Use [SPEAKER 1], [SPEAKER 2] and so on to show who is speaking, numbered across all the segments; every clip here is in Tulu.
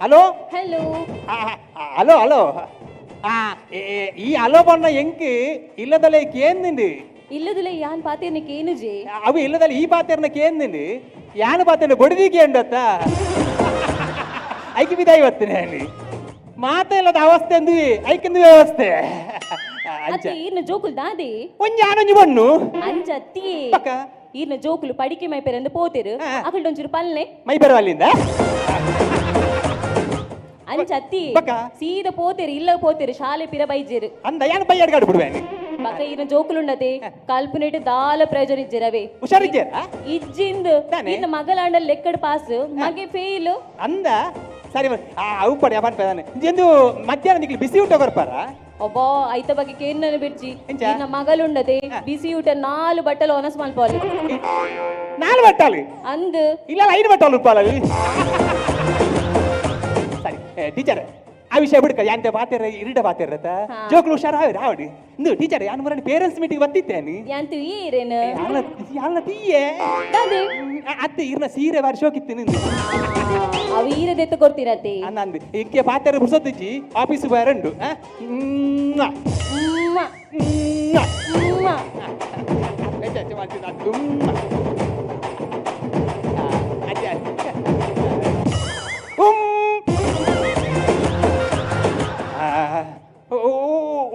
[SPEAKER 1] Hello
[SPEAKER 2] hello
[SPEAKER 1] hello hello. ಈ ಹಲೋ ಬಣ್ಣ ಎಂಕ್ ಇಲ್ಲದಲ್ಲೇ ಕೇಂದಿಂಡು.
[SPEAKER 2] ಇಲ್ಲದಲೇ ಯಾನ್ ಪಾತೇರ್ನ ಕೇನುಜೆ.
[SPEAKER 1] ಅವು ಇಲ್ಲದಲ್ಲಿ ಈ ಪಾತೇರ್ನ ಕೇಂದಿಂಡು, ಯಾನು ಪಾತೇನ ಬೊಡಿದಿ ಕೇಂಡತ್ತ ಐಕಿ ಬಿದಾಯಿ ಬತ್ತೇನೆ. ಮಾತೆಲ್ಲದ ಅವಸ್ಥೆ ಅಂದು ಐಕಿಂದು ವ್ಯವಸ್ಥೆ ಅಂಚ.
[SPEAKER 2] ಅತ್ತೆ ಈರ್ನ ಜೋಕುಲ್ ದಾದೆ?
[SPEAKER 1] ಒಂಜಿ ಆನೊಂಜಿ ಬಣ್ಣು.
[SPEAKER 2] ಅಂಚ ಅತ್ತಿಯೇ.
[SPEAKER 1] ಪಕ್ಕ.
[SPEAKER 2] ಈರ್ನ ಜೋಕುಲು ಪಡಿಕೆ ಮೈಪೆರಂದು ಪೋತೇರು. ಅಕಲ್ಡೊಂಚೂರು ಪಲ್ನೆ.
[SPEAKER 1] ಮೈ ಬರುವ ಅಲ್ಲಿಂದ.
[SPEAKER 2] ಅಂಚ ಅತ್ತಿ.
[SPEAKER 1] ಬಕ್ಕ.
[SPEAKER 2] ಸೀದ ಪೋತೇರು, ಇಲ್ಲ ಪೋತೇರು, ಶಾಲೆ ಪಿರ ಬೈಜೇರು.
[SPEAKER 1] ಅಂದ ಯಾನು ಬೈ ಅಡ್ಗಾಡು ಬಿಡುವೇನೆ.
[SPEAKER 2] ಬಕ್ಕ ಈರ್ನ ಜೋಕುಲುಂಡತೆ ಕಲ್ಪನೆಟ್ ದಾಲ ಪ್ರಯೋಜನ ಇಜ್ಜೆರವೇ.
[SPEAKER 1] ಹುಷಾರಿದ್ದೀರಾ?
[SPEAKER 2] ಇಜ್ಜಿಂದು.
[SPEAKER 1] ತಾನೆ?
[SPEAKER 2] ಈರ್ನ ಮಗಲಾಂಡಲ್ ಲೆಕ್ಕಡ್ ಪಾಸ್, ಮಗೆ ಫೇಲ್.
[SPEAKER 1] ಅಂದ ಸರಿ ಅವು ಪಡಿ ಅಪನ್ ಪದಾನೆ ಎಂದು ಮಧ್ಯಾಹ್ನ ನಿಕ್ಲಿ ಬಿಸಿ ಊಟ ಕೊರ್ಪಾರ?
[SPEAKER 2] ಅಬ್ಬಾ, ಐತ ಬಗ್ಗೆ ಕೇನ್ನನ ಬಿಡ್ಚಿ.
[SPEAKER 1] ಎಂಚ?
[SPEAKER 2] ಈರ್ನ ಮಗಲುಂಡತೆ ಬಿಸಿ ಊಟ ನಾಲು ಬಟ್ಟಲು ಒನಸ್ ಮಲ್ಪಾಲು.
[SPEAKER 1] ನಾಲ್ ಬಟ್ಟಾಲು?
[SPEAKER 2] ಅಂದ್.
[SPEAKER 1] ಇಲ್ಲ, ಐದು ಬಟ್ಟಾಲು ಉಪ್ಪಾಲಲ್ಲಿ. ಸರಿ ಟೀಚರ್, ಆ ವಿಷಯ ಬಿಡ್ಕ. ಯಾಂತೆ ಪಾತೆರ ಇರಿಡ ಪಾತೆರತ. ಜೋಕ್ಲು ಹುಷಾರ ಆವಡಿ ಇಂದು. ಟೀಚರ್, ಯಾನ್ ಮುರನಿ ಪೇರೆಂಟ್ಸ್ ಮೀಟಿಂಗ್ ಬತ್ತಿತ್ತೇನಿ.
[SPEAKER 2] ಯಾಂತು ಈರೇನು?
[SPEAKER 1] ಯಾಲ್ನ ಯಾಲ್ನ ತೀಯೆ.
[SPEAKER 2] ದಾದೆ?
[SPEAKER 1] ಅತ್ತೆ ಇರ್ನ ಸೀರೆ ಬಾರಿ ಶೋಕಿತ್ತು ನಿಂದು.
[SPEAKER 2] ಅವು ಈರದೆತ್ತ ಕೊಡ್ತೀರತ್ತೆ.
[SPEAKER 1] ಅಂದ ಇಂಕೆ ಪಾತೆರ ಬುರ್ಸೊತ್ತಿಜ್ಜಿ, ಆಫೀಸ್ ಬರಂಡು.
[SPEAKER 2] ಉಮ್ಮ. ಉಮ್ಮ.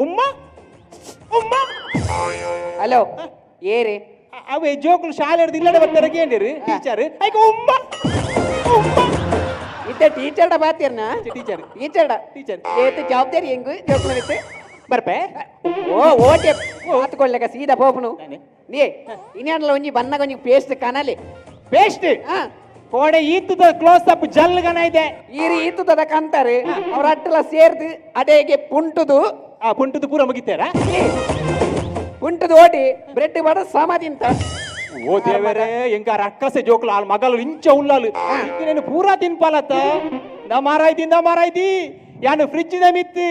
[SPEAKER 1] ಉಮ್ಮ ಉಮ್ಮ.
[SPEAKER 3] ಹಲೋ, ಏರಿ.
[SPEAKER 1] ಅವೇ ಜೋಕುಲು ಶಾಲೆ ಹಿಡ್ದು ಇಲ್ಲಡೆ ಬರ್ತಾರೆ ಕೇಳಿರಿ ಟೀಚರ್, ಐಕ ಉಮ್ಮ ಉಮ್ಮ.
[SPEAKER 3] ಇದ್ದ ಟೀಚರ್ಡ ಬಾತೀರ್ನ?
[SPEAKER 1] ಟೀಚರ್.
[SPEAKER 3] ಟೀಚರ್ಡ.
[SPEAKER 1] ಟೀಚರ್.
[SPEAKER 3] ಏತು ಜವಾಬ್ದಾರಿ ಹೆಂಗು ಜೋಕುಲು ವಿತ್ತು.
[SPEAKER 1] ಬರ್ಪೆ.
[SPEAKER 3] ಓ ಓಟೆ ಮಾತುಕೊಳ್ಳಕ ಸೀದಾ ಪೋಪುನು. ನೀ ಇನ್ಯಾನ್ಲ ಒಂಜಿ ಬನ್ನಗ ಒಂಜಿ ಪೇಸ್ಟ್ ಕನಲಿ.
[SPEAKER 1] ಪೇಸ್ಟ್?
[SPEAKER 3] ಹಾ.
[SPEAKER 1] ಕೋಡೆ ಈತದ ಕ್ಲೋಸ್ ಅಪ್ ಜಲ್ ಗನ ಇದೆ.
[SPEAKER 3] ಈರಿ ಈತುದದ ಕಂತಾರೆ ಅವ್ರ ಅಟ್ಟಲ ಸೇರ್ದು ಅಡೇಗೆ ಪುಂಟುದು.
[SPEAKER 1] ಆ ಪುಂಟುದು ಪೂರ ಮುಗಿತಾರ?
[SPEAKER 3] ಏ, ಪುಂಟುದು ಓಟಿ ಬ್ರೆಡ್ ಬಡ ಸಮ ತಿಂತ.
[SPEAKER 1] ಓ ದೇವರೇ, ಎಂಕ ರಕ್ಕಸೆ ಜೋಕ್ಲು ಆಲ್ ಮಗಲು ಇಂಚ ಉಳ್ಳಾಲು. నేను ಪೂರಾ ತಿನ್ಪಾಲತ್ತ ನಾ ಮಾರಾಯ್ತಿ ನಾ ಮಾರಾಯ್ತಿ. ಯಾನು ಫ್ರಿಜ್ the ಮಿತ್ತಿ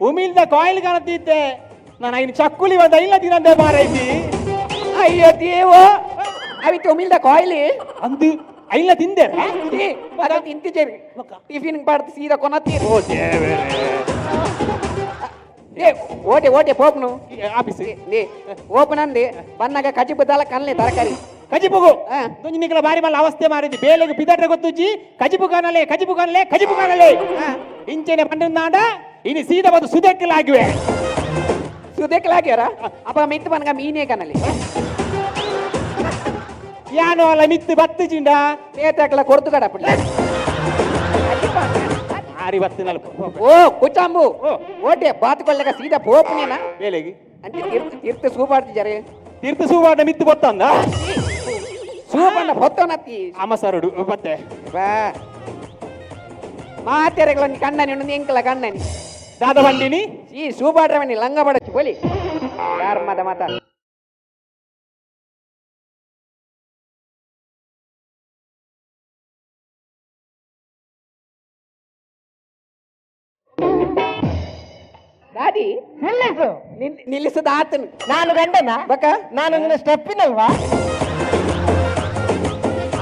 [SPEAKER 1] ಉಮಿಲ್ದ ಕಾಯಿಲ್ ಕಾಣತಿದ್ದೆ ನಾನು. ಐನು ಚಕ್ಕುಲಿ ಬಂದ ಇಲ್ಲ ತಿನ್ನಂದೆ ಮಾರಾಯ್ತಿ.
[SPEAKER 3] ಅಯ್ಯೋ ದೇವೋ, ಅವಿತ್ತು ಉಮಿಲ್ದ ಕಾಯಿಲಿ.
[SPEAKER 1] ಅಂದು ಐಲ ತಿಂದೆ.
[SPEAKER 3] ಅದ ತಿಂತಿಜೇರಿ, ಟಿಫಿನ್ ಬಾಡ್ದು ಸೀದಾ ಕೊನತ್ತೀರಿ.
[SPEAKER 1] ಓ ದೇವರೇ.
[SPEAKER 3] ಏ ಓಟೆ ಓಟೆ ಪೋಪ್ನು.
[SPEAKER 1] ಆಫೀಸ್.
[SPEAKER 3] ನೇ ಓಪನ್ ಅಂದೆ ಬನ್ನಾಗ ಕಜಿಬು ದಾಲ ಕನ್ಲೆ ತರಕಾರಿ.
[SPEAKER 1] ಕಜಿಪುಗು.
[SPEAKER 3] ಆ.
[SPEAKER 1] ದೊಂಜಿ ನಿಕಲ ಬಾರಿ ಮಲ್ಲ ಅವಸ್ಥೆ ಮಾರಿದ್ದು ಬೇಲೆಗೆ ಪಿದಾಟ್ರೆ ಗೊತ್ತುಜ್ಜಿ. ಕಜಿಪು ಕಾನಲೆ ಕಜಿಪು ಕಾನಲೆ ಕಜಿಪು ಕಾನಲೆ. ಇಂಚೆನೆ ಪಂಡನಾಡ ಇನಿ ಸೀದಾ ಬಂದು ಸುದೆಕ್ಕಲಾಗಿವೆ.
[SPEAKER 3] ಸುದೆಕ್ಲಾಗ್ಯಾರ ಅಪ್ಪ ಮಿತ್ತು ಬನ್ಗ ಮೀನೇ ಕನಲಿ.
[SPEAKER 1] ಯಾನು ಅಲ್ಲ ಮಿತ್ತು ಬತ್ತು ಚಿಂಡ.
[SPEAKER 3] ನೇತಾಕ್ಲ ಕೊಡ್ತು ಕಡಪಡ್ಲ.
[SPEAKER 1] ಆರಿ ಬತ್ತು ನಲ್ಪ.
[SPEAKER 3] ಓ ಕುಚಾಂಬು.
[SPEAKER 1] ಓ.
[SPEAKER 3] ಓಟೆ ಬಾತ್ಕೊಳ್ಳಗ ಸೀದಾ ಪೋಪುನೇನ.
[SPEAKER 1] ಬೇಲೆಗೆ.
[SPEAKER 3] ಅಂಚೆ ತೀರ್ಥ ತೀರ್ಥ ಸೂಪಾಡ್ತಿದ್ದಾರೆ.
[SPEAKER 1] ತೀರ್ಥ ಸೂವಾಟ ಮಿತ್ತು ಬತ್ತಂದ.
[SPEAKER 3] ಸೂಪಣ್ಣ ಹೊತ್ತವನತ್ತಿ.
[SPEAKER 1] ಅಮಸರುಡು ಬತ್ತೆ.
[SPEAKER 3] ಬಾ ಮಾತೆರೆಗಳನ್ನ ಕಣ್ಣನಿ ಉಂಡು ಎಂಕಲ ಕಣ್ಣನಿ.
[SPEAKER 1] ದಾದ ಬಂಡಿನಿ.
[SPEAKER 3] ಈ ಸೂಪಾಡ್ರವನಿ ಲಂಗ ಬಡಚು ಬೋಲಿ ಯಾರ ಮತ ಮತ. ದಾದಿ.
[SPEAKER 4] ನಿಲ್ಲಿಸು.
[SPEAKER 3] ನಿಲ್ಲಿಸದ ಆತನು.
[SPEAKER 4] ನಾನು ಗಂಡನ?
[SPEAKER 3] ಬಕ.
[SPEAKER 4] ನಾನು ನಿನ್ನ ಸ್ಟೆಪ್ಪಿನಲ್ವಾ?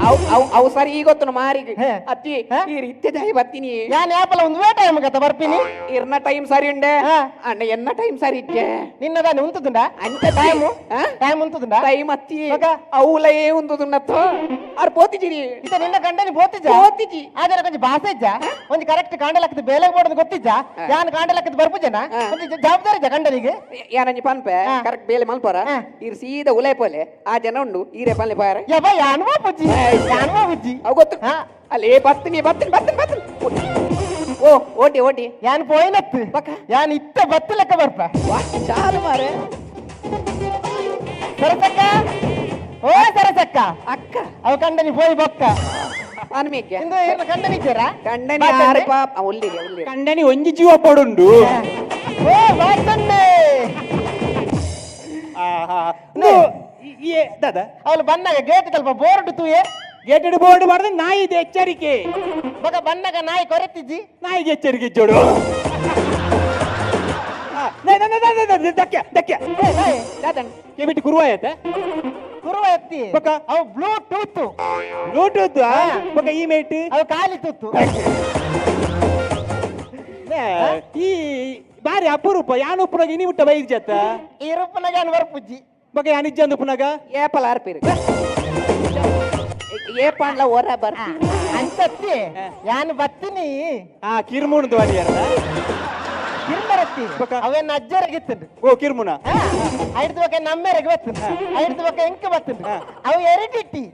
[SPEAKER 3] ಅವು ಅವು ಅವು ಸರಿ ಈಗ ಗೊತ್ತು ಮಾರಿಗೆ.
[SPEAKER 4] ಹೇ.
[SPEAKER 3] ಅತ್ತಿ.
[SPEAKER 4] ಹೇ?
[SPEAKER 3] ಈ ರೀತಿ ಜಾಯಿ ಬತ್ತೀನಿ.
[SPEAKER 4] ನಾನು ಯಾಪಲ ಒಂದು ವೇ ಟೈಮ್ ಕಥ ಬರ್ತೀನಿ.
[SPEAKER 3] ಇರ್ನ ಟೈಮ್ ಸರಿ ಉಂಡೆ.
[SPEAKER 4] ಹಾ.
[SPEAKER 3] ಅಣ್ಣ ಎನ್ನ ಟೈಮ್ ಸರಿ ಇಜ್ಜೆ.
[SPEAKER 4] ನಿನ್ನದಾನೆ ಉಂತುದುಂಡ?
[SPEAKER 3] ಅಂಚ.
[SPEAKER 4] ಟೈಮ್.
[SPEAKER 3] ಆ?
[SPEAKER 4] ಟೈಮ್ ಉಂತುದುಂಡ?
[SPEAKER 3] ಟೈಮ್ ಅತ್ತಿ.
[SPEAKER 4] ಮಗ?
[SPEAKER 3] ಅವುಲೇ ಉಂದುದುನ್ನತ್ತ ಆರ್ ಪೋತಿಜಿರಿ.
[SPEAKER 4] ಇತ ನಿನ್ನ ಗಂಡನಿ ಪೋತಿಜ?
[SPEAKER 3] ಪೋತಿಜಿ.
[SPEAKER 4] ಆದರೆ ಕೊಂಚ ಭಾಷೆ ಇಜ್ಜ, ಒಂಜಿ ಕರೆಕ್ಟ್ ಕಾಂಡಲಕ್ಕದ ಬೇಲೆ ಬೋಡದು ಗೊತ್ತಿಜ್ಜ?
[SPEAKER 3] ಹಾ.
[SPEAKER 4] ಯಾನ್ ಕಾಂಡಲಕ್ಕದ ಬರ್ಪುಜನ?
[SPEAKER 3] ಹಾ.
[SPEAKER 4] ಒಂಜಿ ಜವಾಬ್ದಾರಿ ಇಜ್ಜ ಗಂಡನಿಗೆ?
[SPEAKER 3] ಯಾನಂಜಿ ಪನ್ಪೆ.
[SPEAKER 4] ಹಾ.
[SPEAKER 3] ಕರೆಕ್ಟ್ ಬೇಲೆ ಮಲ್ಪರ.
[SPEAKER 4] ಹಾ.
[SPEAKER 3] ಈರ್ ಸೀದಾ ಉಲೈ ಪೋಲೆ, ಆ ಜನ ಉಂಡು ಈರೆ ಪಲ್ಲೆ ಪಾರ.
[SPEAKER 4] ಯಬ್ಬ, ಯಾನ್ವಾ ಪುಜ್ಜಿ, ಯಾನ್ವಾ ಬುಜ್ಜಿ.
[SPEAKER 3] ಅವು ಗೊತ್ತು.
[SPEAKER 4] ಹಾ.
[SPEAKER 3] ಅಲ್ಲಿ ಬತ್ತೀನಿ ಬತ್ತೀನಿ ಬತ್ತೀನಿ ಬತ್ತೀನಿ. ಓ ಓಟಿ ಓಟಿ.
[SPEAKER 4] ಯಾನ್ ಪೋಯಿನತ್ತು.
[SPEAKER 3] ಬಕ.
[SPEAKER 4] ಯಾನ್ ಇತ್ತ ಬತ್ತು ಲೆಕ್ಕ ಬರ್ಪ.
[SPEAKER 3] ವಾ ಚಾಲು ಮಾರೆ.
[SPEAKER 4] ಸರಸಕ್ಕ, ಓ ಸರಸಕ್ಕ.
[SPEAKER 3] ಅಕ್ಕ.
[SPEAKER 4] ಅವ ಕಂಡನಿ ಪೋಯಿ ಬೊಕ್ಕ.
[SPEAKER 3] ಅನ್ಮೇಕೆ.
[SPEAKER 4] ಇಂದು ಇರ್ನ ಕಂಡನಿಜ್ಜರಾ?
[SPEAKER 3] ಕಂಡನಿ ಯಾರು ಪಾಪ ಉಲ್ಲಿರಿ ಉಲ್ಲಿರಿ.
[SPEAKER 1] ಕಂಡನಿ ಒಂಜಿ ಜೀವ ಪಡುಂಡು.
[SPEAKER 4] ಓ ಬಾಚನ್ನೆ.
[SPEAKER 1] ಆಹಾ ಇಂದು ಏ ದಾದ?
[SPEAKER 4] ಅವಳು ಬನ್ನಾಗ ಗೇಟ್ ಸ್ವಲ್ಪ ಬೋರ್ಡ್ ತೂಯೆ.
[SPEAKER 1] ಗೇಟೆಡ್ ಬೋರ್ಡ್ ಮಾಡಿದ್ರೆ ನಾಯಿದೆ ಎಚ್ಚರಿಕೆ.
[SPEAKER 4] ಮಗ ಬನ್ನಾಗ ನಾಯಿ ಕೊರೆತಿಜ್ಜಿ.
[SPEAKER 1] ನಾಯಿಗೆ ಎಚ್ಚರಿಕೆ ಜೋಡು. ಆ, ನೇ, ನೇ, ನೇ, ನೇ, ನೇ, ನೇ, ದಕ್ಕೆ ದಕ್ಕೆ.
[SPEAKER 4] ಏ, ನಾಯಿ.
[SPEAKER 3] ದಾದಣ್ಣ.
[SPEAKER 1] ಕೆಬಿಟ್ಟು ಕುರುವಾಯತ್ತೆ.
[SPEAKER 4] ಕುರುವ ಎತ್ತಿ.
[SPEAKER 1] ಬೊಕ್ಕ?
[SPEAKER 4] ಅವು ಬ್ಲೂಟೂತ್.
[SPEAKER 1] ಬ್ಲೂಟೂತ್. ಬೊಕ್ಕ ಈ ಮೇಟ್?
[SPEAKER 4] ಅವು ಖಾಲಿ ತುತ್ತು.
[SPEAKER 1] ಈ ಬಾರಿ ಅಪರೂಪ ಯಾನ್ ಉಪ್ಪುನಾಗ ಇನಿ ಮುಟ್ಟ ಬೈದ್ ಜತ್ತ.
[SPEAKER 4] ಈ ರೂಪನಾಗ ಅನ್ ಬರ್ಪುಜ್ಜಿ.
[SPEAKER 1] ಬೊಕ್ಕ ಯಾನ್ ಇಜ್ಜಂದು ಉಪ್ಪುನಾಗ?
[SPEAKER 3] ಏಪಲ ಆರ್ಪಿರು ಏ ಪಾಂಡ್ಲ ಓರ ಬರ್ಪಿ.
[SPEAKER 4] ಅಂಚತ್ತಿ ಯಾನ್ ಬತ್ತಿನಿ.
[SPEAKER 1] ಆ ಕಿರ್ಮುಣದು ಅಡಿಯಾರ.
[SPEAKER 4] ಕಿರ್ಮರತ್ತಿ.
[SPEAKER 1] ಬೊಕ್ಕ?
[SPEAKER 4] ಅವೇನ್ ಅಜ್ಜರಗಿತ್ತುಂಡು.
[SPEAKER 1] ಓ ಕಿರ್ಮುನ.
[SPEAKER 4] ಐಡ್ದು ಬೊಕ್ಕ ನಮ್ಮೆರೆಗ್ ಬತ್ತುಂಡು, ಐಡ್ದು ಬೊಕ್ಕ ಎಂಕ್ ಬತ್ತುಂಡು. ಅವು ಎರಿಡಿಟಿ.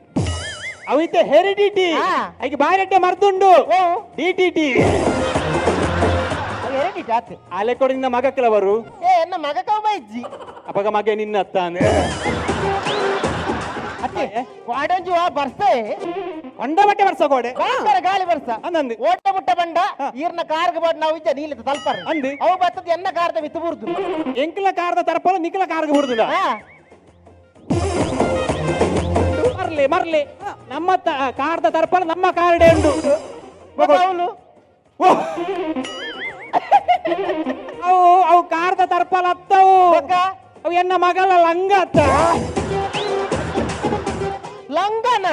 [SPEAKER 1] ಅವಿತ ಹೆರಿಡಿಟಿ. ಐಕೆ ಬಾರೆಡ್ಡೆ ಮರ್ದುಂಡು.
[SPEAKER 4] ಓ.
[SPEAKER 1] ಡಿಟಿಟಿ.
[SPEAKER 4] ಅವು ಎರಿಡಿಟಿ ಆತು.
[SPEAKER 1] ಆಲೆ ಕೊಡ ನಿನ್ನ ಮಗಕ್ಕಲವರು.
[SPEAKER 4] ಏ ಎನ್ನ ಮಗ ಕೌಬ ಇಜ್ಜಿ.
[SPEAKER 1] ಅಪಗ ಮಗ ನಿನ್ನ ಅತ್ತಾನೆ.
[SPEAKER 4] ಅತ್ತೆ ಕ್ವಾಡೊಂಜಿ ವಾ ಬರ್ಸೆ.
[SPEAKER 1] ಕೊಂಡ ಬಟ್ಟೆ ಬರ್ಸ ಗೋಡೆ.
[SPEAKER 4] ಭಯಂಕರ ಗಾಳಿ ಬರ್ಸ.
[SPEAKER 1] ಅಂದಂದು.
[SPEAKER 4] ಓಟ ಮುಟ್ಟ ಬಂಡ ಈರ್ನ ಕಾರ್ಗ್ ಬಾಡ್ ನಾವು ಇಜ್ಜ ನೀಲಿತ ತಲ್ಪರ್.
[SPEAKER 1] ಅಂದು.
[SPEAKER 4] ಅವು ಬತ್ತದ ಎನ್ನ ಕಾರ್ದ ಮಿತ್ತು ಬುರ್ದು.
[SPEAKER 1] ಎಂಕಲ ಕಾರ್ದ ತರಪಲ ನಿಕ್ಕಲ ಕಾರ್ಗ ಬುರ್ದುಲ್ಲ. ಮರ್ಲೆ ಮರ್ಲೆ ನಮ್ಮ ಕಾರ್ದ ತರಪಲ ನಮ್ಮ ಕಾರ್ಡೆ ಉಂಡು.
[SPEAKER 4] ಬೊಕ್ಕ ಅವ್ಲು?
[SPEAKER 1] ಓ. ಅವು ಅವು ಕಾರ್ದ ತರ್ಪಲ ಅತ್ತವು.
[SPEAKER 4] ಬೊಕ್ಕ?
[SPEAKER 1] ಅವು ಎನ್ನ ಮಗಳ ಲಂಗ ಅತ್ತ.
[SPEAKER 4] ಲಂಗನ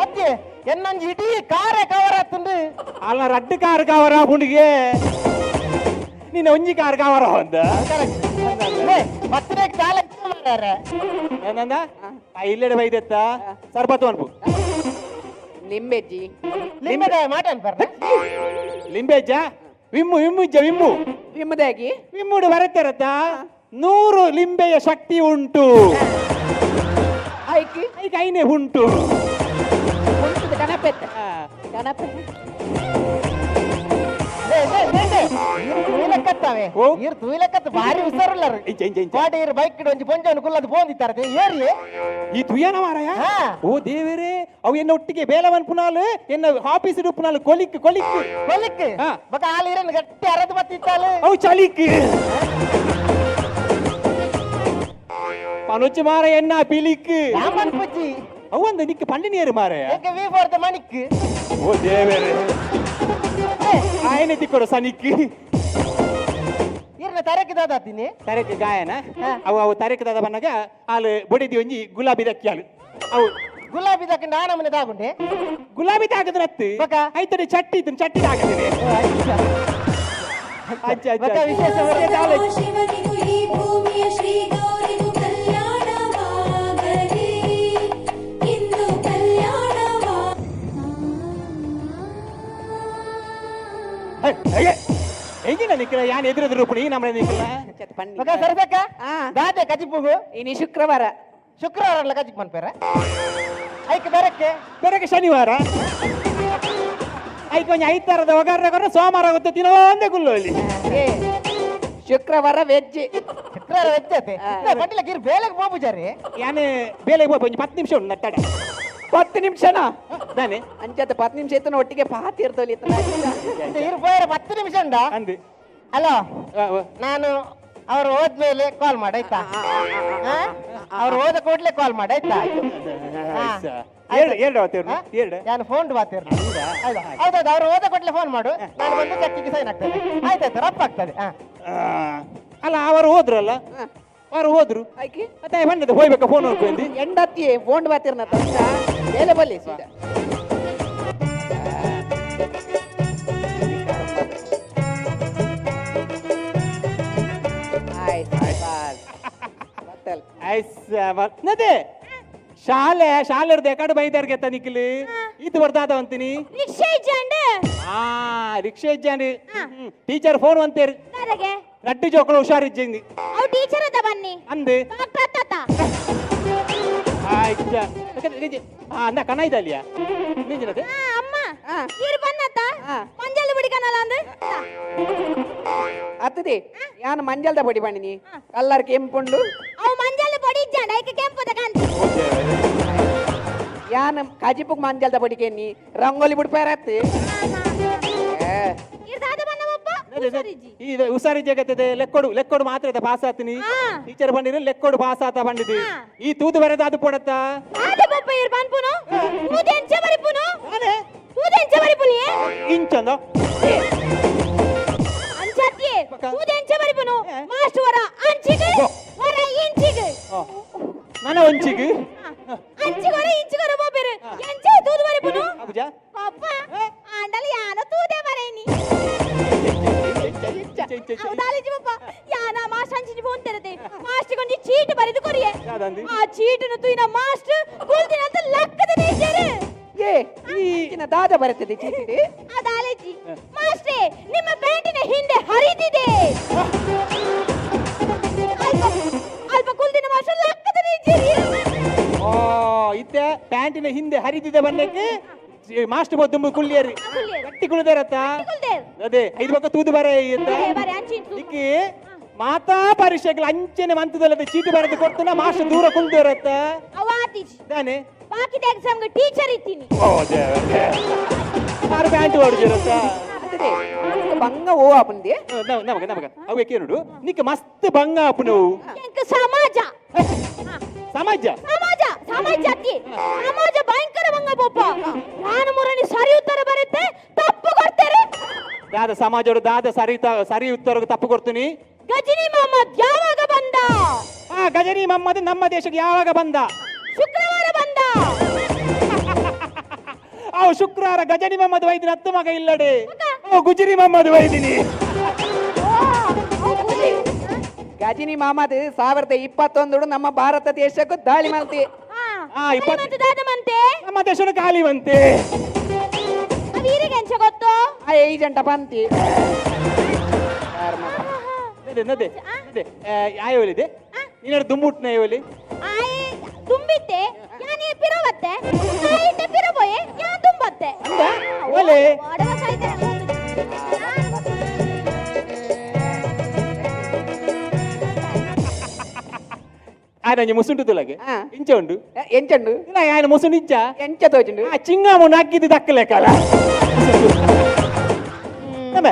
[SPEAKER 4] ಅತ್ತೆ ಎನ್ನೊಂಜಿ ಇಡೀ ಕಾರೇ ಕವರ್ ಆತುಂಡು.
[SPEAKER 1] ಅಲ್ಲ ರಡ್ಡು ಕಾರ್ ಕವರ ಪುಂಡಿಗೆ ನೀನು ಒಂಜಿ ಕಾರ್ ಕವರ ಅಂದ.
[SPEAKER 4] ಬತ್ತನೆ ಕಾಲ ಮಾರ್ರೆ.
[SPEAKER 1] ಏನಂದ ಇಲ್ಲೆಡೆ ಬೈದೆತ್ತ ಸರ್ಬತ್ತು ಅನ್ಪು.
[SPEAKER 3] ಲಿಂಬೆಜ್ಜಿ.
[SPEAKER 4] ಲಿಂಬೆದ ಮಾಟನ್ ಬರ್ನ.
[SPEAKER 1] ಲಿಂಬೆಜ್ಜ Vim Vim ಇಜ್ಜ Vim.
[SPEAKER 3] ವಿಮ್ಮದಾಗಿ.
[SPEAKER 1] ವಿಮ್ಮುಡು ಬರತ್ತಿರತ್ತ 100 ಲಿಂಬೆಯ ಶಕ್ತಿ ಉಂಟು.
[SPEAKER 3] ಐಕಿ?
[SPEAKER 1] ಈಗ ಐನೇ ಉಂಟು.
[SPEAKER 3] ಉಂಟುದ ಕಣಪೆತ್ತ ಕಣಪೆ.
[SPEAKER 4] ಲೇ, ಲೇ, ಲೇ, ಲೇ. ಈರ್ ತೂಯ್ಲಕ್ಕತ್ತವೆ.
[SPEAKER 1] ಓ.
[SPEAKER 4] ಈರ್ ತೂಯ್ಲಕ್ಕತ್ತ ಭಾರಿ ಹುಷಾರುಲ್ಲರು.
[SPEAKER 1] ಇಂಚ ಇಂಚ ಇಂಚ.
[SPEAKER 4] ಕೋಟೆ ಈರ್ ಬೈಕ್ ಒಂಜಿ ಪೊಂಜವನ್ನು ಕುಲ್ಲದು ಪೋಂದಿತ್ತಾರೆ ಏರಿ.
[SPEAKER 1] ಈ ತುಯ್ಯನ ಮಾರಾಯ. ಓ ದೇವರೇ, ಅವು ಎನ್ನ ಒಟ್ಟಿಗೆ ಬೇಲವನ್ ಪುನಾಲು ಎನ್ನ ಆಫೀಸ್ ಪುನಾಲು ಕೊಲಿಕ್ ಕೊಲಿಕ್.
[SPEAKER 4] ಕೊಲಿಕ್. ಬೊಕ ಆಲ್ ಈರನ್ ಗಟ್ಟಿ ಅರದು ಬತ್ತಿತ್ತಾಳು.
[SPEAKER 1] ಅವು ಚಲಿಕ್ ಪನುಚ್ಚು ಮಾರ ಎನ್ನ ಪಿಲಿಕ್.
[SPEAKER 4] ರಾಮನ್ ಪುಜ್ಜಿ.
[SPEAKER 1] ಅವು ಒಂದು ನಿಕ್ ಪಂಡಿನಿಯರು ಮಾರಾಯ.
[SPEAKER 4] ಎಂಕ ವಿ ಫಾರ್ the ಮಣಿಕ್.
[SPEAKER 1] ಓ ದೇವರೇ, ಆಯನೆ ತಿಕ್ಕೊಡು ಸನಿಕ್.
[SPEAKER 4] ಈರ್ನ ತರಕ್ಕೆ ದಾದಾತೀನಿ.
[SPEAKER 1] ತರಕ್ಕೆ ಗಾಯನ ಅವು ಅವು ತರಕ್ಕೆ ದಾದ ಬನ್ನಾಗ ಆಲು ಬೊಡಿದಿ ಒಂಜಿ ಗುಲಾಬಿ ದಕ್ಕಿಯಾಲು ಅವು.
[SPEAKER 4] ಗುಲಾಬಿ ದಕ್ಕಂಡ ಆ ನಮೂನೆ ದಾಗುಂಡೆ.
[SPEAKER 1] ಗುಲಾಬಿ ತಾಗದ್ರತ್ತು.
[SPEAKER 4] ಬೊಕ?
[SPEAKER 1] ಐತಡೆ ಚಟ್ಟಿ ಇತ್ತು ಚಟ್ಟಿ ತಾಗದಿದೆ ಅಜ್ಜ ಅಜ್ಜ.
[SPEAKER 4] ಬೊಕ ವಿಶೇಷ
[SPEAKER 1] ಅಜ್ಜ.
[SPEAKER 5] ಶಿವನಿಗೂ ಈ ಭೂಮಿಯ ಶ್ರೀ ಗೌರಿಗೂ ಕಲ್ಯಾಣವಾಗಲಿ ಇಂದು ಕಲ್ಯಾಣವಾ.
[SPEAKER 1] ಹೆಂಗಿನ ನಿಕ್ಕಲ ಯಾನ್ ಎದುರು ರೂಪಣಿ ನಮ್ಮ ನಿಕ್ಕಲ.
[SPEAKER 3] ಚತ್ ಪಣ್ಣಿ.
[SPEAKER 4] ಬೊಕ ಸರಸಕ್ಕ ದಾದೆ ಕಜಿಪುಗು?
[SPEAKER 3] ಇನಿ ಶುಕ್ರವಾರ.
[SPEAKER 4] ಶುಕ್ರವಾರ ಅಲ್ಲ ಕಜಿಪ್ ಮನ್ಪೇರ ಐಕ್ ಬೆರಕ್ಕೆ?
[SPEAKER 1] ಬೆರಕೆ ಶನಿವಾರ ಐಕ್ ಒಂಜಿ ಐತಾರದ ಒಗಾರ ಕೊರ ಸೋಮವಾರ ಗೊತ್ತ ತಿನ್ನೋಂದೇ ಗುಲ್ಲೋಲಿ.
[SPEAKER 3] ಏ ಶುಕ್ರವಾರ ವೆಜ್.
[SPEAKER 4] ಶುಕ್ರವಾರ ವೆಜ್ಜತೆ. ಪಂಡಿಲ ಗಿರ್ ಬೇಲೆಗೆ ಪೋಪುಜಾರಿ.
[SPEAKER 1] ಯಾನ್ ಬೇಲೆಗೆ ಹೋಗ್ಬೋದು ಒಂಜಿ 10 ನಿಮಿಷ ಉಂಟು ನಟ್ಟಡ.
[SPEAKER 3] 10 ನಿಮಿಷನಾ?
[SPEAKER 1] ನಾನೆ.
[SPEAKER 3] ಅಂಚದ 10 ನಿಮಿಷ ಇತ್ತನ ಒಟ್ಟಿಗೆ ಪಾತಿ ಇರ್ತೋಲಿ.
[SPEAKER 4] ಇರ್ ಪೋಯರ 10 ನಿಮಿಷ ಉಂಟಾ?
[SPEAKER 1] ಅಂದು.
[SPEAKER 4] ಹಲೋ, ನಾನು ಅವ್ರು ಹೋದ್ಮೇಲೆ ಕಾಲ್ ಮಾಡಾಯ್ತಾ? ಅವ್ರು ಹೋದ ಕೂಡ್ಲೆ ಕಾಲ್ ಮಾಡಾಯ್ತಾ?
[SPEAKER 1] ಎರಡು ಎರಡು ಅವತ್ತೇರು ಎರಡು.
[SPEAKER 4] ನಾನು ಫೋನ್ ಬಾತಿರ್ಲಿ. ಹೌದೌದು, ಅವ್ರು ಹೋದ ಕೂಡ್ಲೆ ಫೋನ್ ಮಾಡು, ನಾನು ಬಂದು ಚೆಕ್ಕಿಗೆ ಸೈನ್ ಆಗ್ತದೆ. ಆಯ್ತಾಯ್ತು, ರಪ್ಪ ಆಗ್ತದೆ.
[SPEAKER 1] ಅಲ್ಲ ಅವರು ಹೋದ್ರಲ್ಲ, ಅವರು ಹೋದ್ರು.
[SPEAKER 3] ಆಯ್ಕೆ.
[SPEAKER 1] ಮತ್ತೆ ಬಂದದ್ದು ಹೋಯ್ಬೇಕಾ ಫೋನ್ ಹೊಡ್ಕೊಂಡು.
[SPEAKER 3] ಎಂಡತ್ತಿ ಫೋನ್ ಬಾತಿರ್ನ ಬೇಲೆ ಬಲ್ಲಿ ಸೀದಾ. ಆಯ್ತು ಬಾಸ್ ಬತ್ತಲ್.
[SPEAKER 1] ನದೇ ಶಾಲೆ ಶಾಲೆ ಎಕಡೆ ಬೈದಾರ್ಗೆ ನಿಖಿಲ್ ಈತ ಬರ್ದಾದ ಅಂತೀನಿ.
[SPEAKER 2] ರಿಕ್ಷಾ ಇಜ್ಜಾಂಡ.
[SPEAKER 1] ಆ ರಿಕ್ಷಾ ಇಜ್ಜಾಂಡಿ ಟೀಚರ್ ಫೋನ್ ಅಂತೇರು.
[SPEAKER 2] ದಾದಾಗೆ?
[SPEAKER 1] ರಡ್ಡು ಜೋಕುಲು ಹುಷಾರಿಜ್ಜಿಂದಿ.
[SPEAKER 2] ಅವು ಟೀಚರ್ ಅದ ಬನ್ನಿ.
[SPEAKER 1] ಅಂದು.
[SPEAKER 2] ಡಾಕ್ಟರ್ ತಾತ.
[SPEAKER 1] ಆಯ್ತ ಅಂದ ಕಣ ಇದಲ್ಲಿಯ ನಿಂಜಿನದೆ.
[SPEAKER 2] ಅಮ್ಮ ಇರು ಬನ್ನತ್ತ. ಮಂಜಲ್ ಬಿಡಿಕನಲ್ಲ ಅಂದು.
[SPEAKER 3] ಅತ್ತದೆ ಯಾನ್ ಮಂಜಲ್ದ ಪೊಡಿ ಪಂಡಿನಿ ಕಲ್ಲರ್ ಕೆಂಪುಂಡು.
[SPEAKER 2] ಅವು ಮಂಜಲ್ ಪೊಡಿ ಇಜ್ಜಾಂಡ ಐಕೆ ಕೆಂಪುದ ಕಾಂತಿ.
[SPEAKER 3] ಯಾನ್ ಕಜಿಪುಕ್ ಮಂಜಲ್ದ ಪೊಡಿ ಕೆನ್ನಿ ರಂಗೋಲಿ ಬಿಡ್ಪಾರತ್ತು.
[SPEAKER 2] ಇರ್ ದಾದ ಬನ್ನ ಒಪ್ಪ.
[SPEAKER 1] ಈ ಹುಷಾರಿ ಜಗತ್ತದೆ ಲೆಕ್ಕೊಡು ಲೆಕ್ಕೊಡು ಮಾತ್ರ ಇದೆ ಪಾಸ್ ಆತೀನಿ. ಟೀಚರ್ ಬಂದಿರ ಲೆಕ್ಕೊಡು ಪಾಸ್ ಆತ ಬಂದಿದ್ದು. ಈ ತೂದು ಬರೆದ ಅದು ಪೊಡತ್ತ.
[SPEAKER 2] ದಾದ ಪಪ್ಪ ಇರ್ ಬನ್ಪುನು ತೂದೆ ಎಂಚ ಬರಿಪುನು ತೂದೆ ಎಂಚ ಬರಿಪುನಿ.
[SPEAKER 1] ಇಂಚಂದ.
[SPEAKER 2] ಅಂಚತ್ತಿ ತೂದೆ ಎಂಚ ಬರಿಪುನು ಮಾಸ್ಟರ್ ವರ ಅಂಚಿಗೆ ವರ ಇಂಚಿಗೆ.
[SPEAKER 1] ನನ್ನ ಒಂಚಿಗೆ.
[SPEAKER 2] ದಾಲಿಜಿ ಪಪ್ಪ ಯಾನ ಮಾಸ್ಟರ್ ಅಂಚಿನ ಪೋಂತಿರತೆ ಮಾಸ್ಟರ್ ಕೊಂಜಿ ಚೀಟ್ ಬರೆದು ಕೊರಿಯೆ.
[SPEAKER 1] ಯಾದಂದಿ?
[SPEAKER 2] ಆ ಚೀಟನ್ನು ತುಯಿನ ಮಾಸ್ಟರ್ ಕುಲ್ದಿನಂತ ಲಕ್ಕದ ನೇಚರ್.
[SPEAKER 3] ಏ, ಈಗಿನ ದಾದ ಬರ್ತದೆ ಚೀಟಿಡಿ.
[SPEAKER 2] ಅದಾಲೇಜಿ ಮಾಸ್ಟ್ರೇ, ನಿಮ್ಮ ಪ್ಯಾಂಟಿನ ಹಿಂದೆ ಹರಿದಿದೆ. ಅಲ್ಪ ಅಲ್ಪ ಕುಲ್ದಿನ ಮಾಸ್ಟರ್ ಲಕ್ಕದ ನೇಚರ್.
[SPEAKER 1] ಓ, ಇತ್ತೆ ಪ್ಯಾಂಟಿನ ಹಿಂದೆ ಹರಿದಿದೆ ಬನ್ನಕ್ಕೆ ಮಾಸ್ಟರ್ ಬೋದು ಕುಳ್ಳಿಯರಿ.
[SPEAKER 2] ಕುಳ್ಳಿಯರು.
[SPEAKER 1] ಗಟ್ಟಿ ಕುಳಿದಾರತ್ತ.
[SPEAKER 2] ಕುಲ್ದೇರ್.
[SPEAKER 1] ಅದೇ ಐದು ಪಕ್ಕ ತೂದು ಬರ ಇತ್ತ.
[SPEAKER 2] ಬಾರೆ ಅಂಚಿಂಟು.
[SPEAKER 1] ಇಕ್ಕಿ ಮಾತಾ ಪರೀಕ್ಷೆಗಳು ಅಂಚೆನೆ ಮಂತದಲ್ಲದೆ ಚೀಟಿ ಬರೆದು ಕೊಡ್ತಾನ ಮಾಸ್ಟರ್ ದೂರ ಕುಳ್ದಿರತ್ತ.
[SPEAKER 2] ಅವ ಆತೀಜಿ.
[SPEAKER 1] ದಾನೆ?
[SPEAKER 2] ಬಾಕಿದ ಎಕ್ಸಾಮ್ಗೆ ಟೀಚರ್ ಇತ್ತೀನಿ.
[SPEAKER 1] ಓ ದೇವರೇ, ಆರು ಪ್ಯಾಂಟ್ ಹೊಡ್ದಿರತ್ತ.
[SPEAKER 3] ಅದೇ ಬಂಗ ಓ ಆಪುಂದಿ.
[SPEAKER 1] ನಮಗ ನಮಗ ಅವು ಕೇನುಡು ನಿಕ್ಕ ಮಸ್ತ್ ಬಂಗ ಅಪ್ಪು.
[SPEAKER 2] ಎಂಕ ಸಮಾಜ.
[SPEAKER 1] ಸಮಾಜ.
[SPEAKER 2] ಸಮಾಜ ಸಮಾಜ ಅತ್ತಿ ಸಮಾಜ ಭಯಂಕರ ಬಂಗ ಪೋಪ. ನಾನು ಮುರಣಿ ಸರಿ ಉತ್ತರ ಬರುತ್ತೆ ತಪ್ಪು ಕೊಡ್ತಾರೆ.
[SPEAKER 1] ದಾದ ಸಮಾಜರು ದಾದ ಸರಿ ಸರಿ ಉತ್ತರ ತಪ್ಪು ಕೊಡ್ತೀನಿ.
[SPEAKER 2] ಗಜಿನಿ ಮೊಹಮ್ಮದ್ ಯಾವಾಗ ಬಂದ?
[SPEAKER 1] ಆ ಗಜನಿ ಮಮ್ಮದ್ ನಮ್ಮ ದೇಶಕ್ಕೆ ಯಾವಾಗ ಬಂದ?
[SPEAKER 2] ಶುಕ್ರವಾರ ಬಂದ.
[SPEAKER 1] ಅವು ಶುಕ್ರವಾರ ಗಜನಿ ಮಮ್ಮದ್ ವೈದಿನ ಹತ್ತು ಮಗ ಇಲ್ಲಡೆ. ಅವು ಗುಜರಿ ಮಮ್ಮದ್ ವೈದಿನಿ.
[SPEAKER 3] ಗಜಿನಿ ಮಾಮದ್ 1021 ನಮ್ಮ ಭಾರತ ದೇಶಕ್ಕೂ ದಾಳಿ ಮಲ್ತಿ.
[SPEAKER 1] ಆ,
[SPEAKER 2] ದಾದ ಮಂತೆ.
[SPEAKER 1] ನಮ್ಮ ದೇಶದ ಖಾಲಿವಂತೆ.
[SPEAKER 2] ಅವು ಈರಿಗೆ ಎಂಚ ಗೊತ್ತು?
[SPEAKER 3] ಆ ಏಜೆಂಟ ಪಂತಿ.
[SPEAKER 1] ನದೆ ನದೆ ನದೆ ಯಾಯೋಲಿದೆ ನೀನಾರು ದುಮ್ಮುಟ್ನ ಯೋಲಿ.
[SPEAKER 2] ಆಯ್ ತುಂಬಿತ್ತೆ ಯಾನೇ ಪಿರವತ್ತೆ ಆಯ್ತೆ ಪಿರಬೋಯೆ ಯಾ ತುಂಬತ್ತೆ.
[SPEAKER 1] ಅಂದ ಓಲೆ.
[SPEAKER 2] ಅಡವ ಸಾಯ್ತೆ.
[SPEAKER 1] ಆಯ್ನ ಅಂಜಿ ಮುಸುಂಟು ತುಲಗೆ.
[SPEAKER 3] ಆ.
[SPEAKER 1] ಇಂಚ ಉಂಡು.
[SPEAKER 3] ಎಂಚಂಡು?
[SPEAKER 1] ಇಲ್ಲ ಆಯ್ನ ಮುಸುಂಡು ಇಂಚ.
[SPEAKER 3] ಎಂಚ ತೋಚುಂಡು?
[SPEAKER 1] ಆ ಚಿಂಗಾಮು ನಕ್ಕಿದ್ದು ದಕ್ಕಲೆ ಕಾಲ ನಮ್ಮ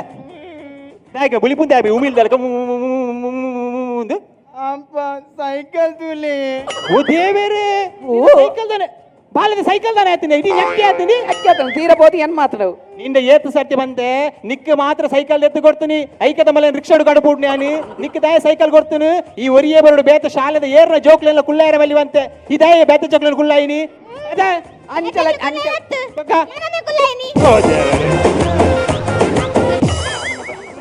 [SPEAKER 1] ದಾಯಕ ಬುಲಿಪುಂದೆ ಅಬಿ ಉಮಿಲ್ದಲ್ಕ ಮುಂದು.
[SPEAKER 4] ಅಪ್ಪ, ಸೈಕಲ್ ತುಲಿ.
[SPEAKER 1] ಓ ದೇವೇರೇ, ಸೈಕಲ್ ತಾನೆ ಬಾಲದ ಸೈಕಲ್ ತಾನೆ ಆಯ್ತೀನಿ ಇಡೀ ನಕ್ಕಿ ಆಯ್ತೀನಿ.
[SPEAKER 3] ಅಚ್ಚ ತೀರ ಬೋತಿ ಏನ್ ಮಾತಾಡವು?
[SPEAKER 1] ನಿಂದ ಏತು ಸರ್ತಿ ಬಂತೆ ನಿಕ್ಕ ಮಾತ್ರ ಸೈಕಲ್ ಎತ್ತು ಕೊಡ್ತೀನಿ. ಐಕದ ಮಲೆ ರಿಕ್ಷಾಡು ಕಡಪುಡ್ ನಾನು ನಿಕ್ಕ ದಾಯ ಸೈಕಲ್ ಕೊಡ್ತೀನಿ. ಈ ಒರಿಯೇ ಬರಡು ಬೇತ ಶಾಲೆದ ಏರ್ನ ಜೋಕ್ಲೆಲ್ಲ ಕುಲ್ಲಾಯರ ಬಲಿವಂತೆ ಈ ದಾಯ ಬೇತ ಜೋಕ್ಲೆಲ್ಲ ಕುಲ್ಲಾಯಿನಿ ಅದ.
[SPEAKER 3] ಅಂಚಲ ಅಂಚ.
[SPEAKER 1] ಬಕ್ಕ.
[SPEAKER 2] ಏನನ್ನೇ ಕುಲ್ಲಾಯಿನಿ.
[SPEAKER 1] ಓ ದೇವರೇ.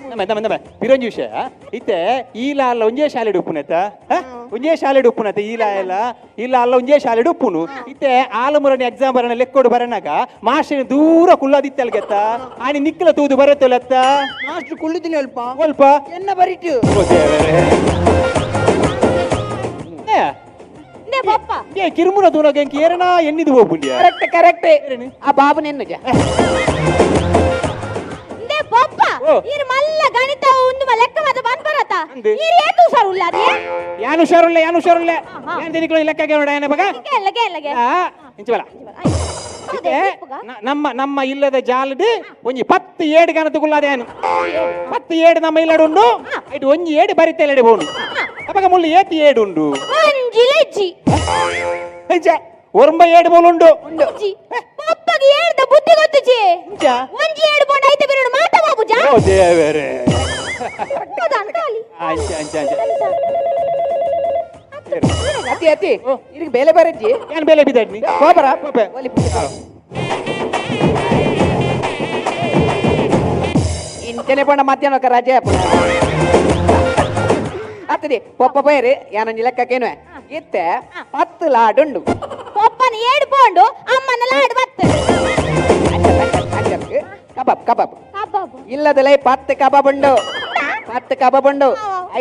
[SPEAKER 1] ನಮ್ಮ ನಮ್ಮ ನಮ್ಮ ಪಿರಂಜಿ ವಿಷಯ ಇತ್ತೆ ಈಲ ಅಲ್ಲ ಒಂಜೇ ಶಾಲೆಡ್ ಉಪ್ಪುನತ್ತ ಒಂಜೇ ಶಾಲೆಡ್ ಉಪ್ಪುನತ್ತ ಈಲ ಎಲ್ಲ ಇಲ್ಲ ಅಲ್ಲ ಒಂಜೇ ಶಾಲೆಡ್ ಉಪ್ಪುನು ಇತ್ತೆ ಆಲಮುರನಿ ಎಕ್ಸಾಮ್ ಬರಣ ಲೆಕ್ಕೋಡು ಬರನಾಗ ಮಾಸ್ಟರ್ ದೂರ ಕುಳ್ಳದಿತ್ತಲ್ಗೆತ್ತ ಆನಿ ನಿಕ್ಕಲ ತೂದು ಬರತ್ತೊಲತ್ತ.
[SPEAKER 4] ಮಾಸ್ಟರ್ ಕುಳ್ಳುದಿನಿ ಅಲ್ಪ.
[SPEAKER 1] ಸ್ವಲ್ಪ
[SPEAKER 4] ಎನ್ನ ಬರಿಟು.
[SPEAKER 1] ಓ ದೇವರೇ. ಏ,
[SPEAKER 2] ನೇ ಪಪ್ಪ.
[SPEAKER 1] ಏ ಕಿರುಮುನ ತೂನಗ ಎಂಕ್ ಏರನಾ ಎನ್ನಿದು ಹೋಗ್ಬುಂಡಿಯ.
[SPEAKER 3] ಕರೆಕ್ಟ್ ಕರೆಕ್ಟ್, ಆ ಬಾಬು ನೆನ್ನುಜ.
[SPEAKER 2] ನೇ ಪಪ್ಪ.
[SPEAKER 1] ಓ.
[SPEAKER 2] ಈರ್ ಮಲ್ಲ ಗಣಿತ ಒಂದು ಲೆಕ್ಕ ಮಾತ ಬಂದ್ಬರತ.
[SPEAKER 1] ಅಂದೆ.
[SPEAKER 2] ಈರ್ ಏತು ಸರ್ ಉಳ್ಳಾದಿ?
[SPEAKER 1] ಯಾನು ಹುಷಾರುಳ್ಳೆ ಯಾನು ಹುಷಾರುಳ್ಳೆ.
[SPEAKER 2] ಹಾ.
[SPEAKER 1] ಯಾನ್ ತಿನಿಕ್ಲು ಲೆಕ್ಕ ಕೇಳೋಣ ಏನ ಬಗ.
[SPEAKER 2] ಕೇಳ ಕೇಳ ಕೇಳ.
[SPEAKER 1] ಆ, ಇಂಚ ಬಲ. ಇತ್ತೆ ನಮ್ಮ ನಮ್ಮ ಇಲ್ಲದ ಜಾಲಡ್ ಒಂಜಿ 10 ಏಡು ಗಣತ ಕುಲ್ಲಾದೇನು 10 ಏಡು ನಮ್ಮ ಇಲ್ಲಡು ಉಂಡು ಐಟ್ ಒಂಜಿ ಏಡು ಬರಿತೆಲೆಡೆ ಬೋನು ಅಪಗ ಮುಳ್ಳು ಏತಿ ಏಡು ಉಂಡು.
[SPEAKER 2] ಒಂಜಿ ಲೆಜ್ಜಿ.
[SPEAKER 1] ಇಂಚ ಒರ್ಂಬ ಏಡು ಮೂಲು ಉಂಡು.
[SPEAKER 2] ಒಂಜಿ ಪಪ್ಪಗೆ ಏಳ್ದ ಬುದ್ಧಿ ಗೊತ್ತುಜಿ.
[SPEAKER 1] ಇಂಚ.
[SPEAKER 2] ಒಂಜಿ ಏಳು ಬೋಂಡ ಐತೆ ಬಿರುಡು ಮಾತ ಬಾಬುಜ.
[SPEAKER 1] ಓ ದೇವರೇ.
[SPEAKER 2] ಅಂತಾಲಿ.
[SPEAKER 1] ಆ, ಅಂಚ ಅಂಚ ಅಂಚ.
[SPEAKER 3] ಅತಿ ಅತಿ ಇದಕ್ಕೆ ಬೇಲೆ ಬರಜ್ಜಿ.
[SPEAKER 1] ಏನ್ ಬೇಲೆ ಬಿದ್ದಾಡ್ನಿ?
[SPEAKER 3] ಕೋಪರ.
[SPEAKER 1] ಕೋಪೆ.
[SPEAKER 3] ಒಲಿ. ಇಂಚನೆ ಪಂಡ ಮಧ್ಯಾಹ್ನ ఒక ರಜೆ ಅಪ್ಪು ಅತ್ತದೆ ಪೊಪ್ಪ ಪೈರು ಯಾನೊಂಜಿ ಲೆಕ್ಕಕ್ಕೇನು ಇತ್ತೆ 10 ಲಾಡುಂಡು.
[SPEAKER 2] ಪಪ್ಪನ ಏಳು ಬೋಂಡು ಅಮ್ಮನ ಲಾಡು ಬತ್ತು.
[SPEAKER 3] ಕಬಾಬ್ ಕಬಾಬ್.
[SPEAKER 2] ಕಬಾಬ್.
[SPEAKER 3] ಇಲ್ಲದಲೇ 10 ಕಬಾಬ್ ಉಂಡು 10 ಕಬಾಬ್ ಉಂಡು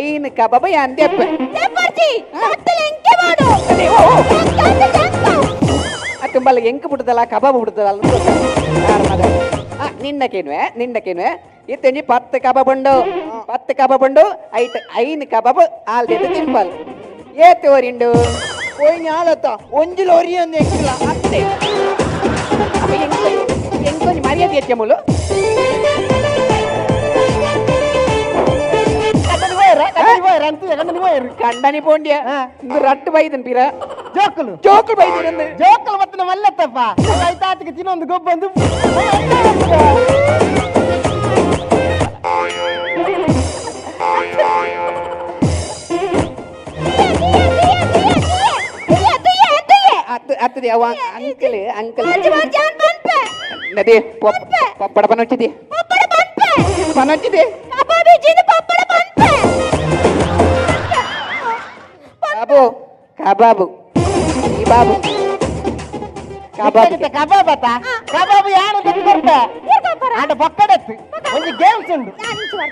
[SPEAKER 3] ಐನು ಕಬಾಬ್ ಯಾನ್ ದೆಪ್ಪೆ.
[SPEAKER 2] ದೆಪ್ಪರ್ಜಿ 10 ಲೆಂಕೆ ಮಾಡು.
[SPEAKER 3] ಅದೇ, ಓ, ಓ.
[SPEAKER 2] ಎಂಕ
[SPEAKER 3] ತುಂಬಲ್ಲ ಎಂಕ್ ಬಿಡ್ದಲ್ಲ ಕಬಾಬ್ ಬಿಡ್ದಲ್ಲ ನಿನ್ನಕೇನುವೆ ನಿನ್ನಕೇನುವೆ ಇತ್ತೆಂಜಿ 10 ಕಬಾಬ್ ಉಂಡು 10 ಕಬಾಬ್ ಉಂಡು ಐಟ್ ಐನು ಕಬಾಬ್ ಆಲ್ದೆದ್ದು ತಿನ್ಪಲ್ ಏತ್ ಓರಿಂಡು.
[SPEAKER 4] ಹೋಯ್ ಆಲತ್ತ ಒಂಜಿ ಲೋರಿ ಅಂದ್ ಎಂಕ್ಲ.
[SPEAKER 3] ಅತ್ತೆ ಅಪ್ಪ ಎಂಕೊಂಜಿ ಮರ್ಯಾದೆ ಹೆಚ್ಚ ಮುಲು.
[SPEAKER 4] ಕಣ್ಣನಿ ಹೋಯರ ಕಣ್ಣನಿ ಹೋಯರ ಅಂತ ಕಣ್ಣನಿ ಹೋಯರು.
[SPEAKER 3] ಕಂಡನಿ ಪೋಂಡ್ಯ ಇಂದು ರಟ್ಟು ಬೈದನ್ ಪಿರ.
[SPEAKER 4] ಜೋಕುಲು.
[SPEAKER 3] ಜೋಕುಲು ಬೈದಿರಂದು.
[SPEAKER 4] ಜೋಕುಲು ಮತ್ತೆ ಮಲ್ಲತ್ತಪ್ಪ ಆಯ್ತಾತಿಗೆ ತಿನ್ನೊಂದು ಗೊಬ್ಬೊಂದು.
[SPEAKER 3] ಅತ್ತದೆ ಅವ ಅಂಕಲ್ ಅಂಕಲ್ ನದಿ ಪಪ್ಪಡ ಪನ వచ్చిಂది. ಪನಚ್ಚಿದೆ.
[SPEAKER 2] ಕಬಾಬ್ ಇಜ್ಜಿಂದು ಪಪ್ಪಡ ಪನ್ಪೆ.
[SPEAKER 3] ಬಾಬು, ಕಬಾಬು ಈ ಬಾಬು ಕಬಾಬ್.
[SPEAKER 4] ಕಬಾಬ್ ಆತ, ಕಬಾಬ್ ಯಾರು ಕೊರ್ಪೆ. ಆಂಡ ಪಕ್ಕಡತ್ತು ಒಂಜಿ ಗೇಮ್ಸ್ ಉಂಡು.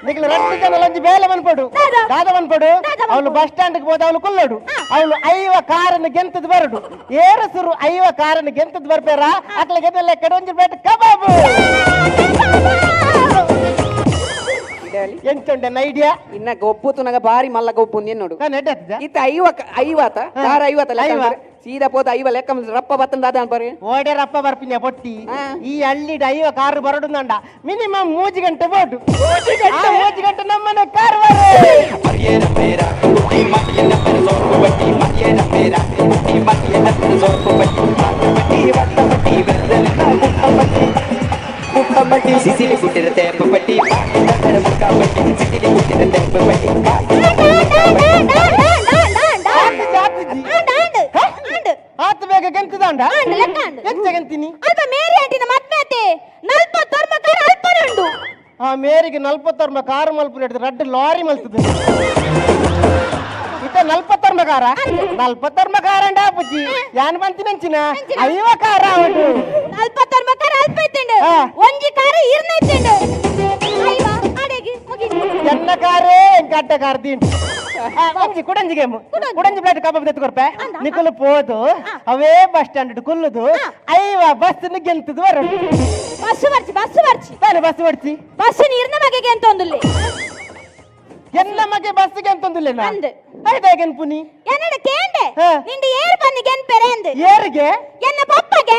[SPEAKER 4] ನಿಕ್ಲು ರಡ್ಡು ಜನ ಒಂಜಿ ಬೇಲೆ ಮನ್ಪೊಡು.
[SPEAKER 2] ದಾದ?
[SPEAKER 4] ದಾದ ಮನ್ಪೊಡು?
[SPEAKER 2] ದಾದ?
[SPEAKER 4] ಅವಳು ಬಸ್ ಸ್ಟಾಂಡ್ ಹೋದ ಅವಳು ಕುಲ್ಲೋಡು. ಅವಳು ಐವ ಕಾರನ್ನು ಗೆಂತದ್ ಬರಡು. ಏರಸುರು ಐವ ಕಾರನ್ನು ಗೆಂತದ್ ಬರ್ಪೇರ, ಅಕ್ಲ ಗೆದ್ದಲ್ಲ ಲೆಕ್ಕಡ್ ಒಂಜಿ ಪ್ಲೇಟ್ ಕಬಾಬ್.
[SPEAKER 3] ಇಡಲಿ.
[SPEAKER 4] ಎಂಚುಂಡೆ ಐಡಿಯಾ?
[SPEAKER 3] ಇನ್ನ ಗೊಬ್ಬು ತುನಗ ಬಾರಿ ಮಲ್ಲ ಗೊಬ್ಬು ನೋಡು.
[SPEAKER 4] ನಾನು ಎಡ್ಡತ್ತಿದ್ದ.
[SPEAKER 3] ಇತ್ತ ಐವ ಐವತ್ತ ದಾರ ಐವತ್ತ ಲೆಕ್ಕ
[SPEAKER 4] ಐವ.
[SPEAKER 3] ಅಂತಾರೆ. ಸೀದಾ ಪೋದ ಐವ ಲೆಕ್ಕ ರಪ್ಪ ಬತ್ತಂದ ದಾದ ಅನ್ಪರಿ.
[SPEAKER 4] ಓಡೇರಪ್ಪ ಬರ್ಪಿನ ಪೊಟ್ಟಿ. ಈ ಹಳ್ಳಿಡ್ ಐವ ಕಾರು ಬರಡು ನಂಡ ಮಿನಿಮಮ್ ಮೂಜಿ ಗಂಟೆ ಬೋಟು. ಆ ಮೂಜಿ ಗಂಟೆ ನಮ್ಮನೆ ಕಾರ್ ಬರು.
[SPEAKER 6] ಸಿಸಿಲಿ ಕುಟ್ಟಿರ ತೇಪ ಪಟ್ಟಿ ಸಿಸಿಲಿ ಕುಟ್ಟಿರ ತೇಪ ಪಟ್ಟಿ.
[SPEAKER 4] ಆತು ಜಾತಿಜಿ. ಆತು ಬೇಗ ಗೆಂತದಾಂಡ.
[SPEAKER 2] ಆಂಡ್, ಲೆಕ್ಕ ಆಂಡ್.
[SPEAKER 4] ಎಂಚ ಗೆಂತೀನಿ?
[SPEAKER 2] ಅಲ್ಪ ಮೇರಿ ಆಂಟಿನ ಮದ್ವೆ ಆತೆ ನಲ್ವತ್ತೊರ್ಮ ಕಾರ್ ಅಲ್ಪನೆ ಉಂಡು.
[SPEAKER 4] ಆ ಮೇರಿಗೆ ನಲ್ಪತ್ತೊರ್ಮ ಕಾರು ಮಲ್ಪು ಹಿಡಿದು ರಡ್ಡು ಲಾರಿ ಮಲ್ತದ. ಇತ್ತ ನಲ್ಪತ್ತೊರ್ಮ ಕಾರ, ನಲ್ಪತ್ತೊರ್ಮ ಕಾರ ಅಂಡ ಅಪ್ಪುಜಿ. ಯಾನ್ ಬಂತಿನಂಚಿನ ಐವ ಕಾರ ಅವಡು.
[SPEAKER 2] ನಲ್ವತ್ತೊರ್ಮ ಕಾರ್ ಅಲ್ಪ ಇತ್ತುಂಡು. ಒಂಜಿ ಕಾರ್ ಇರ್ನ ಇತ್ತುಂಡು. ಐವ ಅಡೆಗೆ ಮುಗಿತು.
[SPEAKER 4] ಎನ್ನ ಕಾರೇ ಎಂಕಟ್ಟ ಕಾರ್ ದಿಂಡು. ಒಂಜಿ ಕುಡಂಜಿ ಗೇಮ್. ಕುಡಂಜಿ ಪ್ಲೇಟ್ ಕಬಾಬ್ ತೆತ್ಕೊರ್ಪೆ. ನಿಕುಲು ಪೋದು ಅವೇ ಬಸ್ ಸ್ಟ್ಯಾಂಡ್ ಕುಲ್ಲುದು ಐವ ಬಸ್ ಗೆಂತದು ಬರೋದು.
[SPEAKER 2] ಬಸ್ ಬರ್ಚಿ, ಬಸ್ ಬರ್ಚಿ.
[SPEAKER 4] ತಾನೆ ಬಸ್ ಓಡಿಸಿ.
[SPEAKER 2] ಬಸ್ ನೀರ್ನ ಬಗೆಗೆ ಅಂತ ಒಂದುಲ್ಲೆ.
[SPEAKER 4] ಎಲ್ಲ ಮಗೆ ಬಸ್ಗೆ ಅಂತಂದಿಲ್ಲ.
[SPEAKER 2] ಅಂದ್.
[SPEAKER 4] ಆಯ್ತಾಗೇನ್ ಪುನಿ?
[SPEAKER 2] ಎನ್ನಡ ಕೇಂಡೆ. ನಿಂಡು ಏರ್ ಬನ್ನಿ ಗೆನ್ಪೆರೆ ಅಂದ್.
[SPEAKER 4] ಏರಿಗೆ?
[SPEAKER 2] ಎನ್ನ ಪಪ್ಪಗೆ.